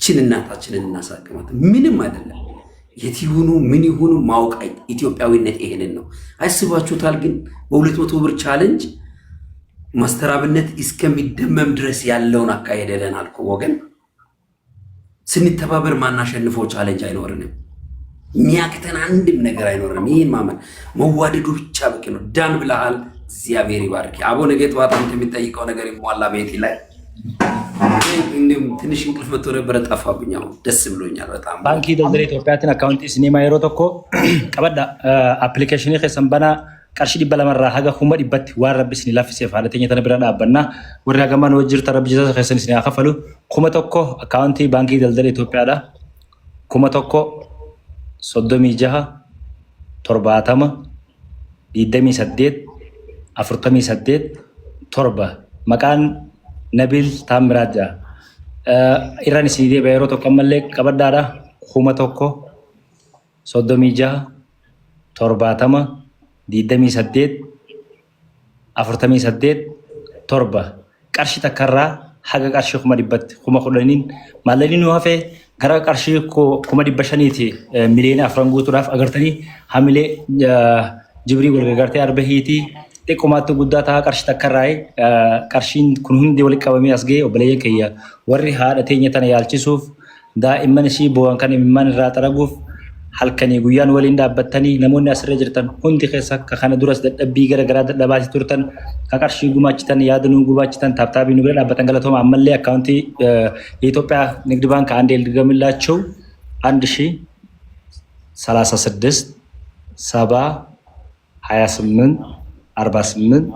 እችን እናታችንን እናሳክማት። ምንም አይደለም። የት ይሁኑ ምን ይሁኑ ማወቅ ኢትዮጵያዊነት ይሄንን ነው። አስባችሁታል? ግን በ200 ብር challenge ማስተራብነት እስከሚደመም ድረስ ያለውን አካሄድ ሄደናል እኮ ወገን። ስንተባበር ማናሸንፈው challenge አይኖርንም። የሚያክተን አንድም ነገር አይኖርንም። ይህን ማመን መዋደዱ ብቻ በቂ ነው። ዳን ብለሃል። እግዚአብሔር ይባርክ። አቦ ነገ ጠዋት አንተ የሚጠይቀው ነገር ይሟላ ቤት ላይ። እንዲሁም ትንሽ እንቅልፍ መጥቶ ነበረ፣ ጠፋብኝ። አሁን ደስ ብሎኛል በጣም። Baankii Daldala Itoophiyaatiin akkaawuntii isiniimaa yeroo tokko qabadha. Appilikeeshinii keessan banaa qarshii 200rraa haga 100,000tti waan rabbi isinii laffiseef haadha teenya tana bira dhaabbannaa. Warri hagamaan hojii jirtan rabbi jazaa keessan isinii haa kafalu. 1000 akkaawuntii Baankii Daldala Itoophiyaadha. 1000 36 70 28 48 7 maqaan Nabil Taamiraat jedha. Irraan isinii deebi'a yeroo tokko ammallee qabadhaadha. 1000 36 70 28 48 7 qarshii takkarraa haga qarshii 100,000tti 10,000n maallaqni nu hafee gara qarshii 500,000ti 4 miliyoona guutuudhaaf agartanii hamilee jibrii wal gargaartee arba hiitii xiqqoomaatti guddaa ta'a qarshii takkarraa qarshiin kun hundi walitti qabamee as ga'e. Obboleeyyan kiyya warri haadha teenya tana yaalchisuuf daa'imman ishii boo'an kan imimmaan irraa xaraguuf halkanii guyyaan waliin dhaabbattanii namoonni asirra jirtan hundi keessa ka kana duras dadhabbii gara garaa dadhabaatii turtan ka qarshii gumaachitan yaada nuu gumaachitan tap tapii nu bira dhaabbatan galatooma. Ammallee akkaawuntii የኢትዮጵያ ንግድ ባንክ አንዴ ልድገምላቸው 1036 70 28 48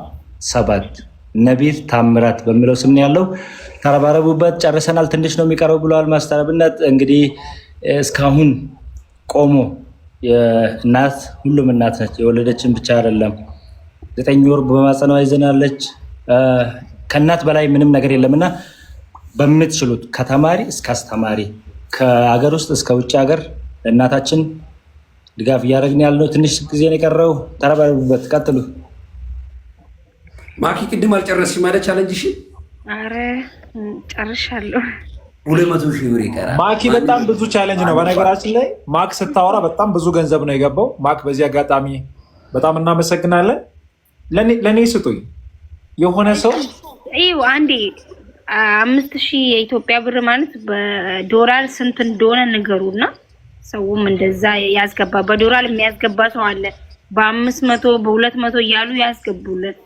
7 ነቢል ታምራት በሚለው ስም ነው ያለው። ተረባረቡበት። ጨርሰናል። ትንሽ ነው የሚቀረው ብለዋል። ማስተራብነት እንግዲህ እስካሁን ቆሞ እናት ሁሉም እናት ነች። የወለደችን ብቻ አይደለም። 9 ወር በማህፀኗ ይዘናለች። ከእናት በላይ ምንም ነገር የለምና በምትችሉት ከተማሪ እስከ አስተማሪ ከሀገር ውስጥ እስከ ውጭ ሀገር እናታችን ድጋፍ እያደረግን ያልነው ትንሽ ጊዜ ነው የቀረው። ተረባረቡበት። ቀጥሉ። ማኪ ቅድም አልጨረስሽም ማለት challenge ሽ? አረ ጨርሻለሁ። 200,000 ብር ይቀራል። ማኪ በጣም ብዙ challenge ነው። በነገራችን ላይ ማክ ስታወራ በጣም ብዙ ገንዘብ ነው የገባው። ማክ በዚህ አጋጣሚ በጣም እናመሰግናለን። ለእኔ ስጡኝ የሆነ ሰው ይኸው አንዴ 5,000 የኢትዮጵያ ብር ማለት በዶላር ስንት እንደሆነ ንገሩና ሰውም እንደዛ ያስገባ። በዶላር የሚያስገባ ሰው አለ። በ500 በ200 እያሉ ያስገቡልን።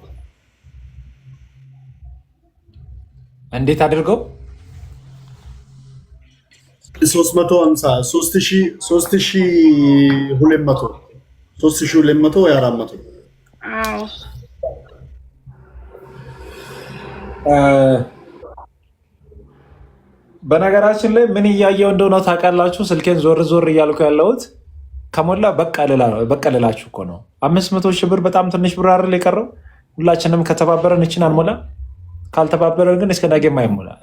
እንዴት አድርገው? 350 3200 3200 ወይ 400። አዎ። በነገራችን ላይ ምን እያየው እንደሆነ ታውቃላችሁ? ስልኬን ዞር ዞር እያልኩ ያለሁት ከሞላ በቃ ልላችሁ እኮ ነው። 500,000 ብር በጣም ትንሽ ብር አይደል የቀረው? ሁላችንም ከተባበረን እችን አንሞላ። ካልተባበረን ግን እስከ ነገም አይሞላም።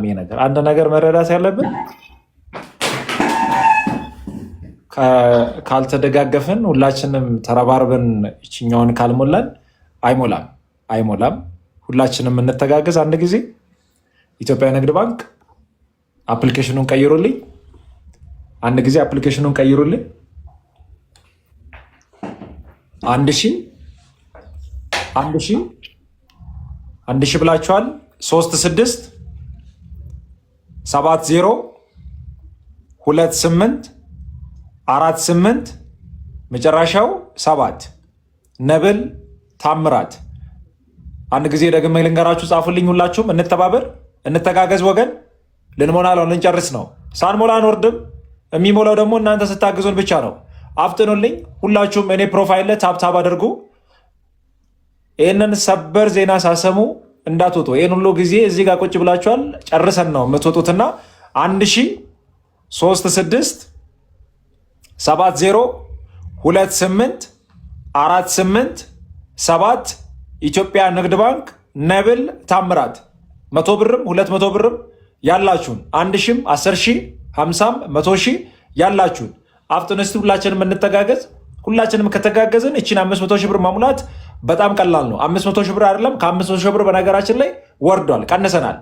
ይሄ ነገር አንድ ነገር መረዳት ያለብን ካልተደጋገፍን ሁላችንም ተረባርበን ይችኛውን ካልሞላን አይሞላም፣ አይሞላም። ሁላችንም እንተጋገዝ። አንድ ጊዜ ኢትዮጵያ ንግድ ባንክ application ኑን ቀይሩልኝ። አንድ ጊዜ application ኑን ቀይሩልኝ። 1000 1000 1000 ብላችኋል። 3 6 7 0 2 8 4 8 መጨረሻው 7 ነብል ታምራት። አንድ ጊዜ ደግሜ ልንገራችሁ፣ ጻፉልኝ። ሁላችሁም እንተባበር፣ እንተጋገዝ ወገን። ልንሞላ ነው፣ ልንጨርስ ነው። ሳንሞላ አንወርድም። የሚሞላው ደግሞ እናንተ ስታግዙን ብቻ ነው። አፍጥኑልኝ ሁላችሁም። እኔ profile ላይ tap tap አድርጉ። ይህንን ሰበር ዜና ሳሰሙ እንዳትወጡ። ይህን ሁሉ ጊዜ እዚህ ጋር ቁጭ ብላችኋል። ጨርሰን ነው የምትወጡትና 1000 3 6 7 0 2 8 4 8 7 ኢትዮጵያ ንግድ ባንክ ነብል ታምራት። 100 ብርም 200 ብርም ያላችሁን 1,000ም 10,000 50ም 100,000 ያላችሁን አፍጥኑ እስቲ ሁላችንም እንተጋገዝ። ሁላችንም ከተጋገዝን እቺን 500,000 ብር መሙላት በጣም ቀላል ነው። 500,000 ብር አይደለም፣ ከ500,000 ብር በነገራችን ላይ ወርዷል፣ ቀንሰናል።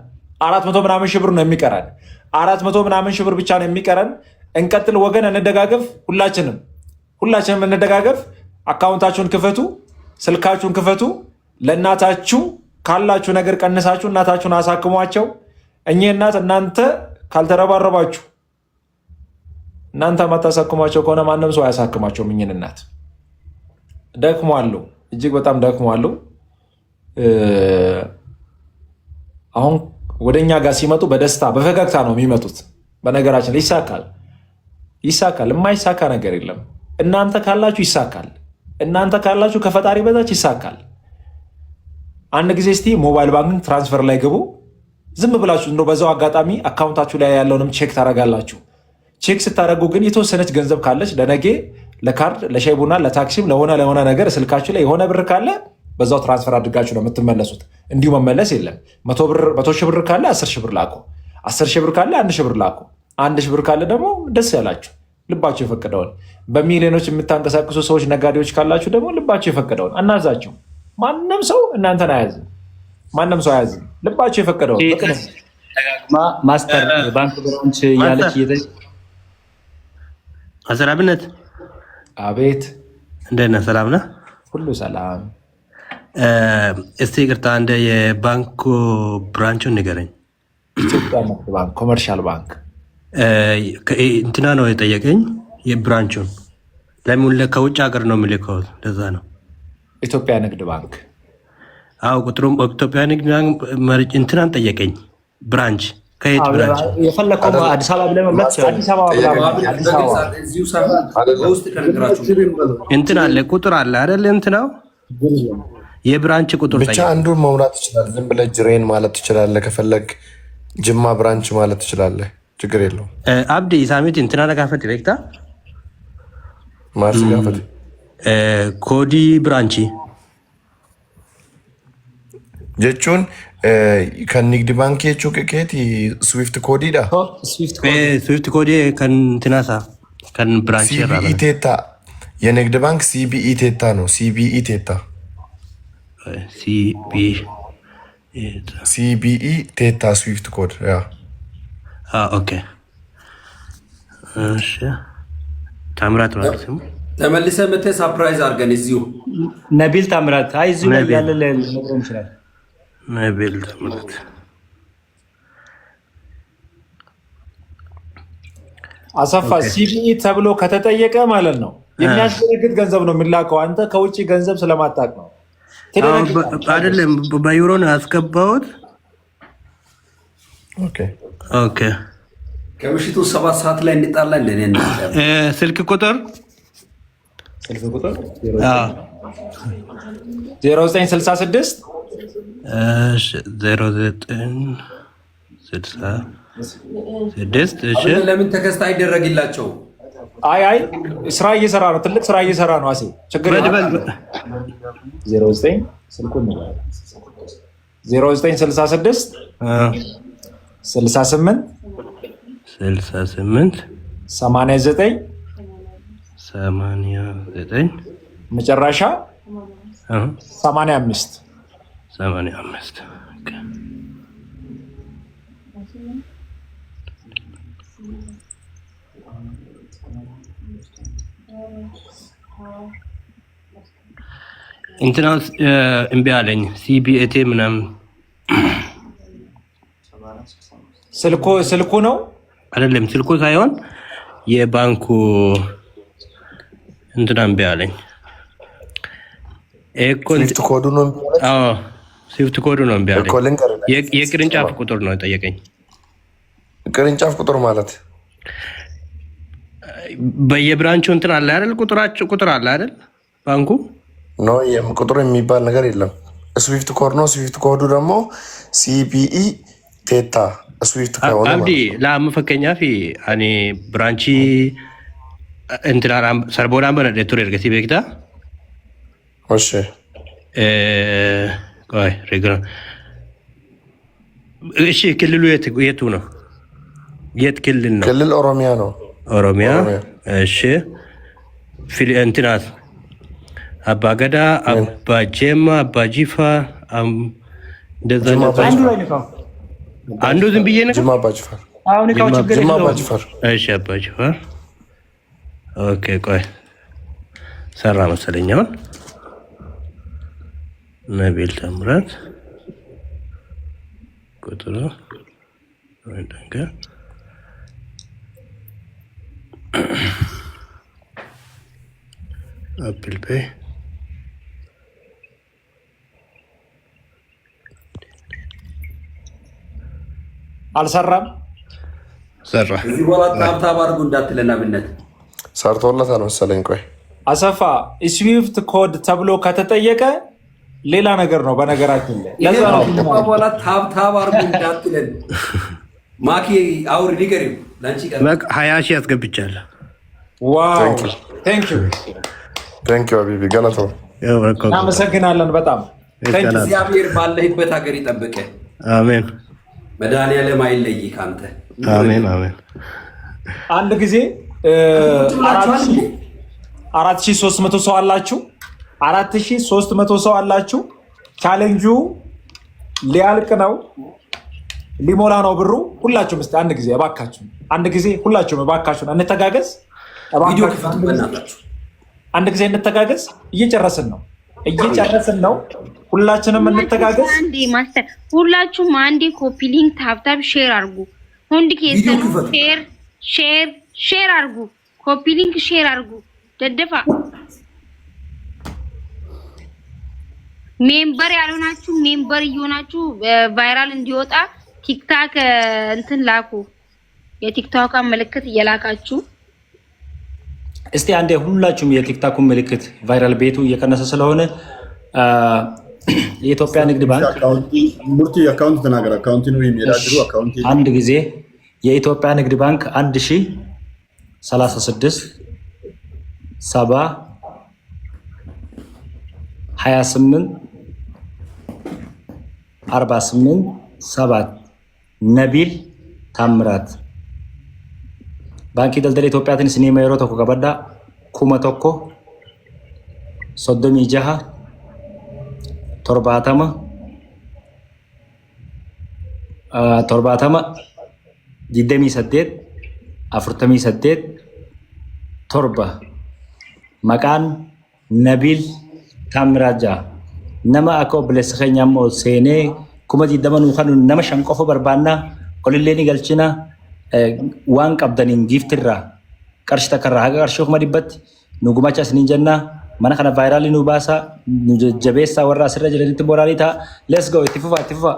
400 ምናምን ሺህ ብር ነው የሚቀረን። 400 ምናምን ሺህ ብር ብቻ ነው የሚቀረን። እንቀጥል ወገን፣ እንደጋገፍ። ሁላችንም ሁላችንም እንደጋገፍ። አካውንታችሁን ክፈቱ፣ ስልካችሁን ክፈቱ። ለእናታችሁ ካላችሁ ነገር ቀንሳችሁ እናታችሁን አሳክሟቸው። እኚህ እናት እናንተ ካልተረባረባችሁ፣ እናንተ ማታሳክሟቸው ከሆነ ማንም ሰው አያሳክማቸውም። እኚህን እናት ደክሟሉ፣ እጅግ በጣም ደክሟሉ። አሁን ወደ እኛ ጋር ሲመጡ በደስታ በፈገግታ ነው የሚመጡት። በነገራችን ላይ ይሳካል፣ ይሳካል። የማይሳካ ነገር የለም። እናንተ ካላችሁ ይሳካል። እናንተ ካላችሁ ከፈጣሪ በታች ይሳካል። አንድ ጊዜ እስቲ mobile banking transfer ላይ ግቡ። ዝም ብላችሁ እንደው በዛው አጋጣሚ አካውንታችሁ ላይ ያለውንም check ታደርጋላችሁ። Check ስታደርጉ ግን የተወሰነች ገንዘብ ካለች ለነጌ ለካርድ፣ ለሻይ ቡና፣ ለታክሲም ለሆነ ለሆነ ነገር ስልካችሁ ላይ የሆነ ብር ካለ በዛው transfer አድርጋችሁ ነው የምትመለሱት። እንዲሁ መመለስ የለም። 100,000 ብር ካለ 10,000 ብር ላኩ። 10,000 ብር ካለ 1,000 ብር ላኩ። 1,000 ብር ካለ ደግሞ ደስ ያላችሁ ልባችሁ የፈቀደውን። በሚሊዮኖች የምታንቀሳቅሱ ሰዎች ነጋዴዎች ካላችሁ ደግሞ ልባችሁ የፈቀደውን አናዛችሁ። ማንም ሰው እናንተን አያዝም። ማንም ሰው አያዝም። ልባችሁ የፈቀደውን ደጋግማ master ባንክ branch እያለች አስር አብነት። አቤት። እንደት ነህ? ሰላም ነህ? ሁሉ ሰላም። እስቲ ይቅርታ፣ እንደ የባንኩ branch ኡን ንገረኝ። ኢትዮጵያ ንግድ ባንክ፣ Commercial Bank። እንትና ነው የጠየቀኝ የ branch ኡን። ለምን ከውጭ ሀገር ነው የሚልከው፣ ለዛ ነው። ኢትዮጵያ ንግድ ባንክ። አዎ፣ ቁጥሩም ኢትዮጵያ ንግድ ባንክ መርጭ እንትናን ጠየቀኝ። Branch ከየት branch? የፈለከው አዲስ አበባ ብለህ መምረጥ ትችላለህ። አዲስ አበባ ብላ አዲስ አበባ። እዚሁ ሳይሆን በውስጥ ከነገራችሁ እንትን አለ፣ ቁጥር አለ አይደል? እንትናው የ branch ቁጥር ብቻ ጠየቀኝ። አንዱን መሙላት ትችላለህ። ዝም ብለህ ጅሬን ማለት ትችላለህ። ከፈለግ ጅማ branch ማለት ትችላለህ። ችግር የለውም። አብዲ ሳሚት እንትና ነጋፈት ቤክታ ማርስ ጋፈት። Code branch Jechuun kan nigdi baankii jechuu keeti SWIFT koodiidha. SWIFT code. SWIFT code kan እንትናሳ kan branch CBE ቴታ፣ የንግድ ባንክ CBE ቴታ ነው። CBE ቴታ። CB CBE ቴታ SWIFT code, yeah. Okay፣ እሺ፣ ታምራት ነው ስሙ። ተመልሰህ መተህ surprise አድርገን እዚሁ። ነቢል ታምራት። አይ እዚሁ ላይ ነቢል። ያለ ልነግረን ይችላል። ነቢል ታምራት። አሰፋ፣ CBE ተብሎ ከተጠየቀ ማለት ነው የሚያስደነግጥ ገንዘብ ነው የሚላከው። አንተ ከውጭ ገንዘብ ስለማታውቅ ነው። ትደነግጣለህ። አይደለም፣ በዩሮ ነው ያስገባሁት። Okay. Okay. ከምሽቱ 7 ሰዓት ላይ እንጣላ እንደኔ ስልክ ቁጥር? ስልክ ቁጥር 0966። 0966፣ እሺ። ለምን text አይደረግላቸው? አይ አይ፣ ስራ እየሰራ ነው። ትልቅ ስራ እየሰራ ነው። አሴ ችግር በል የለም። በል። 09 ስልኩን 0966 68 68 89 89 መጨረሻ 85። 85፣ okay። እንትና እምቢ አለኝ። CBET ምናምን። ስልኩ ነው። አይደለም፣ ስልኩ ሳይሆን የባንኩ እንትና እምቢ አለኝ። SWIFT ኮዱ ነው እምቢ አለህ? አዎ፣ SWIFT ኮዱ ነው እምቢ አለኝ። እኮ ልንገርህ። የቅርንጫፍ ቁጥር ነው የጠየቀኝ። ቅርንጫፍ ቁጥር ማለት? በየ branch ኡ እንትን አለ አይደል? ቁጥራቸው ቁጥር አለ አይደል? ባንኩ። No፣ ቁጥር የሚባል ነገር የለም። SWIFT code ነው። SWIFT ኮዱ ደግሞ CBE ቴታ SWIFT ከሆነ አብዲ ማለት ነው። Lama fakkeenyaaf ani branch እንትናን sarboodhaan banadhee ture ergasii beektaa. እሺ። ቆይ ሬግራ እሺ፣ ክልሉ የቱ ነው? የት ክልል ነው? ክልል ኦሮሚያ ነው። ኦሮሚያ። ኦሮሚያ። እሺ፣ እንትናት አባ ገዳ፣ አባ ጄማ፣ አባ ጂፋ እንደዛ ጅማ እንደዛ። አባ አንዱ ጅፋር። ላይ ንካው። አንዱ ዝም ብዬ ነው። ጅማ አባ ጅፋር። አሁን እቃው ጅማ ችግር ጅማ የለውም። አባጅፋር። እሺ፣ አባጅፋር። Okay፣ ቆይ ሰራ መሰለኝ። አሁን ነቢል ታምራት ቁጥሩ ነገር Apple Pay። አልሰራም። ሰራ። እዚህ በኋላ tap tap አድርጉ እንዳትለን አብነት። ሰርቶለታል መሰለኝ። ቆይ። አሰፋ፣ SWIFT code ተብሎ ከተጠየቀ ሌላ ነገር ነው። በነገራችን ላይ ይሄ ለዛ ነው። ከገባ በኋላ tap tap አድርጉ እንዳትለን። ማኪ አውሪ፣ ንገሪው። ለአንቺ ቀር። በቃ 20,000 አስገብቻለሁ። Wow, thank you. Thank you حبيبي galatoomi። ያው በቃ። እናመሰግናለን በጣም። Thank you. እግዚአብሔር ባለህበት ሀገር ይጠብቅህ። አሜን። መድኃኒዓለም አይለይ ከአንተ። አሜን አሜን። አንድ ጊዜ 4300 ሰው አላችሁ። 4300 ሰው አላችሁ። ቻሌንጁ ሊያልቅ ነው፣ ሊሞላ ነው ብሩ። ሁላችሁም እስኪ አንድ ጊዜ እባካችሁ፣ አንድ ጊዜ ሁላችሁም እባካችሁን እንተጋገዝ። ቪዲዮ እባካችሁ ክፈቱ በእናታችሁ። አንድ ጊዜ እንተጋገዝ። እየጨረስን ነው፣ እየጨረስን ነው። ሁላችንም እንተጋገዝ። አንዴ ማስተር፣ ሁላችሁም አንዴ copy link፣ tap tap፣ share አድርጉ። Hundi ቪዲዮ keessanuu ክፈቱ። Share, share, share አድርጉ። Copy link, share አድርጉ። Daddafaa፣ member ያልሆናችሁ member እየሆናችሁ viral እንዲወጣ TikTok እንትን ላኩ። የ TikTok ምልክት እየላካችሁ። እስቲ አንዴ ሁላችሁም የ TikTok ኡን ምልክት፣ viral ቤቱ እየቀነሰ ስለሆነ የኢትዮጵያ ንግድ ባንክ ሙርቲ account ተናገር። Account ነው የሚያዳግሩ account። አንድ ጊዜ የኢትዮጵያ ንግድ ባንክ 1036 70 28 48 7፣ ነቢል ታምራት። Baankii Daldala Itoophiyaatiin isinii yeroo tokko qabadhaa. 1000 36 70 70 28 48 7, maqaan Nabiil Taamiraat ja'a. Nama akka obboleessa keenya immoo seenee 20,000 nuu kanu nama shan qofa barbaannaa. Olillee ni galchina. Waan qabdaniin giiftirraa qarshii takkarraa haga qarshii 100,000tti nu gumacha isiniin jennaa. Mana kana viral nu baasaa, nu jajjabeessaa, warra asirra jiranitti moraalii ta'a. Let's go, itti fufa, itti fufa.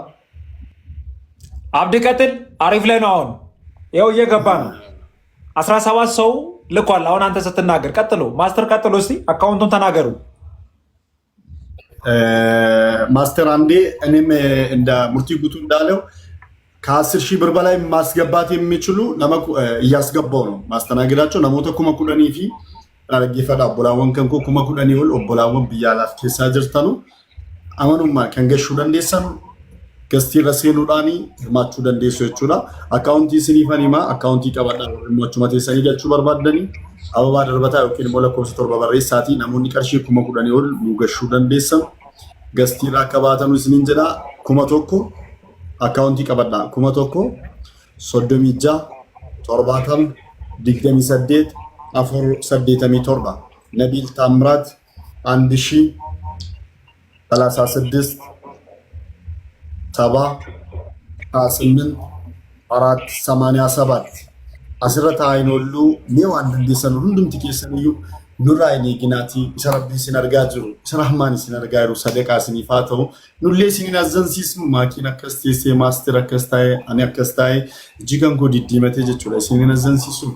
አብዲ ቀጥል። አሪፍ ላይ ነው። አሁን ይኸው እየገባ ነው። 17 ሰው ልኳል። አሁን አንተ ስትናገር ቀጥሎ ማስተር ቀጥሎ እስቲ account ኡን ተናገሩ። ማስተር አንዴ እኔም እንደ ሙርቲ ጉቱ እንዳለው ከ10,000 ብር በላይ ማስገባት የሚችሉ እያስገባው ነው ማስተናገዳቸው። Namoota 10,000 fi dhaggeeffadha, obbolaawwan kan koo 10,000 ol obbolaawwan biyya alaaf keessaa jirtanu amanummaa kan gashuu dandeessan gastiirra seenuudhaanii hirmaachuu dandeessu jechuudha. Akkaawuntii isiniifan himaa, akkaawuntii qabadhaa. Immoo achuma teessanii galchuu barbaaddanii ababaa darbataa yookiin immoo lakkoofsa 7 barreessaatii namoonni qarshii 10,000 ol nu gashuu dandeessan gastiirra akka baatanu isiniin jedha. 1000, akkaawuntii qabadhaa, 1000 36 70 28 4 87, ነቢል ታምራት፣ 1036 70 28 4 87. Asirra taa'in olluu mee waan dandeessan hundumti keessaniyyuu nurraa hin eeginaatii isa Rabbii isin argaa jiru, isa Rahmaan isin argaa jiru, sadaqaa isiniif haa ta'u. Nullee isiniin azzansiisnu. Maakiin akkas teessee, maastir akkas taa'e, ani akkas taa'e, iji kan koo diddiimatee jechuudha, isiniin azzansiisnu.